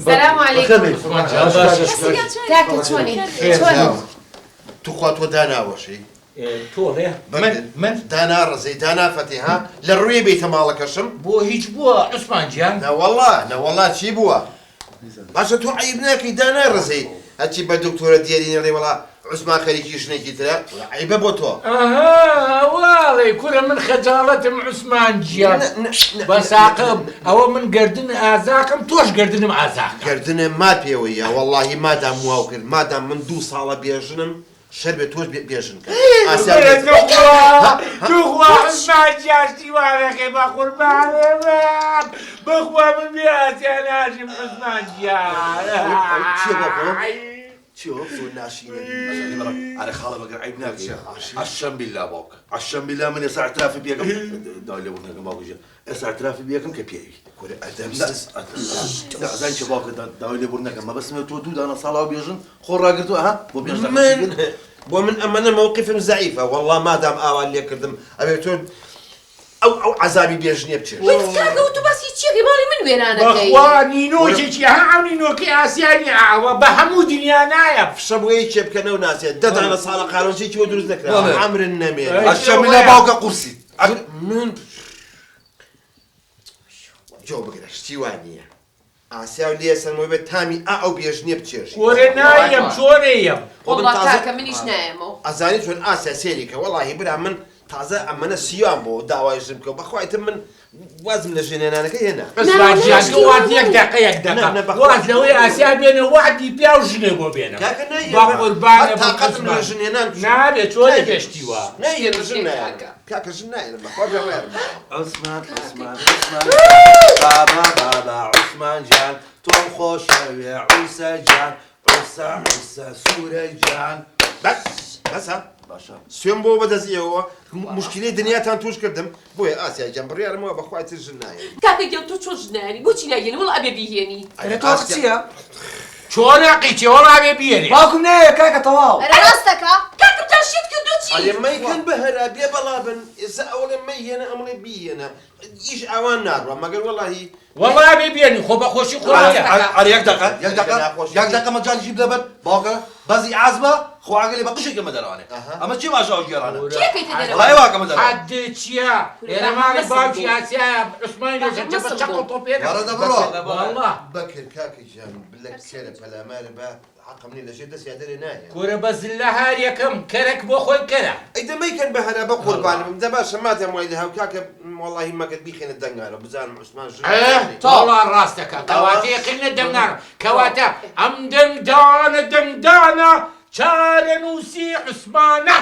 سلام علیکم. کاکە چۆنی؟ چۆنی؟ توخوا تۆ داناوەشی تۆڵێ من من دانا ڕزەی دانا فەتی ها لە ڕووی بیتە ماڵەکەشم بۆ هیچ بووە عوسمان گیان نەوەڵا نەوەڵا چی بووە باشە تۆ عیب ناکەی دانا ڕزەی هەچی بە دکتۆرە دیێرینە ڵێ وەڵا عوسمان خەریکی ژنێکی ترە عیبە بۆ تۆ. ئەها ئەوە ئەڵێی کورە من خەجاڵەتم عوسمان گیان بەساقم ئەوە من گەردن ئازاکەم تۆش گەردنم ئازاکە. گەردنم ما پێوەیە وەڵاهی مادام واو کرد مادام من دوو ساڵە بێژنم شەر بێ تۆش بێژن کە ئاسیا بێت. توخوا عوسمان گیان شتی وا نەکەی بەقوربانێ بم بەخوا من بێ ئاسیا ناژیم عوسمان گیان. چیە باوکم؟ چیە زۆر ناشینە ئەرێ خاڵە مەگەر عەیب ناکەی عەشەم بیلا باوک عەشەم بیلا من ئێستا اعترافی پێکەم داوای لێبوردن ئەکەم باوکە گیان ئێستا اعترافی پێکەم کە پیاوی کورە ئەدەم ئەزانی چیە باوکە داوای لێبوردن ئەکەم مەبەستم تۆ دوو دانە ساڵاو بێژن خۆ ڕاگرتووە ها بۆ پێش دەقە من بۆ من ئەمەنە مەوقفم زەعیفە وەڵڵا مادام ئاوان لێ کردم ئەبێ تۆ ئەو ئەو عەزابی بێژنیە بچێژی. وەی کاکە و تو باسی چیەکەی ماڵی من وێرانەکەی. بەخوا نینۆکێکی ها ئەو نینۆکەی ئاسیا نیە ئەوە بە هەموو دنیا نایە. فشە بۆ یەکێ بکە نەوناسێ دە دانە ساڵە قارۆچێکی بۆ دروست نەکراوە عەمرن نەمێنێ. ئەشەمیلا باوکە قورسی. من جۆ بگرە شتی وا نییە ئاسیا و لێ سەرمەوە بێت تامی ئا ئەو بێژنیە بچێژی. کورە نایەم چۆنەیەم. وەڵا کاکە منیش نایەمەوە. ئەزانی چۆن ئاسیا سێری کە وەڵاهی برا من تازە ئەمەنە سیوان بۆ داوای ژن بکە بەخوا ئیتر من وازم لە ژنهێنانەکە هێنا. عوسمان گیان تۆ واز یەک دەقە یەک دەقە واز لەوەی ئاسیا بێنە وەعدی پیاو ژنێ بۆ بێنە کاکە نایەم بەقوربانە بم تاقەتم لە عوسمان ژنهێنان چوو. نابێ چۆنە بێشتی وا. نایەنم ژن نایەنم کاکە ژن نایەنم بەخوا بێ ڕێرم. عوسمان عوسمان عوسمان بابا بابا عوسمان گیان تۆم خۆشەوێ عوسە گیان عوسە عوسە سوورە گیان. بەس بەسە باشە سوێن بۆ بەدەست ئێوەوە موشکیلەی دنیاتان توش کردم بۆیە ئاسیا گیان بڕیارم وایە بەخوای تر ژن ناهێنم. کاکە گیان تۆ چۆن ژن نایەنی بۆچی نایەنی وەڵا ئەبێ بیهێنی. ئەرێ تۆ حەق چییە؟ چۆن حەقی چیە وەڵا ئەبێ بیهێنێ. باوکم نایەوێ کاکە تەواو. ئەرێ ڕاست دەکا؟ کاکم جان شێت کردوە چی؟ ئەرێ مەیکەن بەهەرا بێ بەڵا بن ئێستا ئەوەڵێ مەیهێنە ئەمڵێ بیهێنە ئیش ئاوان ناڕوا مەگەر وەڵاهی. وەڵا ئەبێ بیهێنی خۆ بەخۆشی خۆیە. ئەرێ یەک دەقە یەک دەقە یەک دەقە مەجالیشی بدە بەر باوکە بەزی عازمە خۆ ئاگەلێ بە قژێکە مەدەرەوانێ ئەمە چی ئاژاوە گێڕانە کێ کەیتە دەرەوە؟ وەڵا ئێوە ئەکەمە دەرەوە. حەد چییە ئێرە ماڵی باوکی ئاسیایە عوسمانی لەسەر جەبە چەقۆ تۆپێنە وەڕە دە بڕۆ. وەڵا. بەکر کاکە گیان بلە کێرە پەلامارە بە حەقم نیە لەژێر دەستیا دەرێ نایەم. کورە بە زللە هاریەکەم کەرەک بۆ خۆی کەرە. ئەی دە مەیکەن بە هەرا بە قوربانم دە باشە مادام وای لەهاو کاکە وەڵاهی مەگەر بیخەینە دەنگانەوە بزانم عوسمان ژن ئە وەڵا ڕاست دەکا کەواتە یەقینە دەنگانە کەواتە ئەم دەنگدانە دەنگدانە چارەنووسی عوسمانە.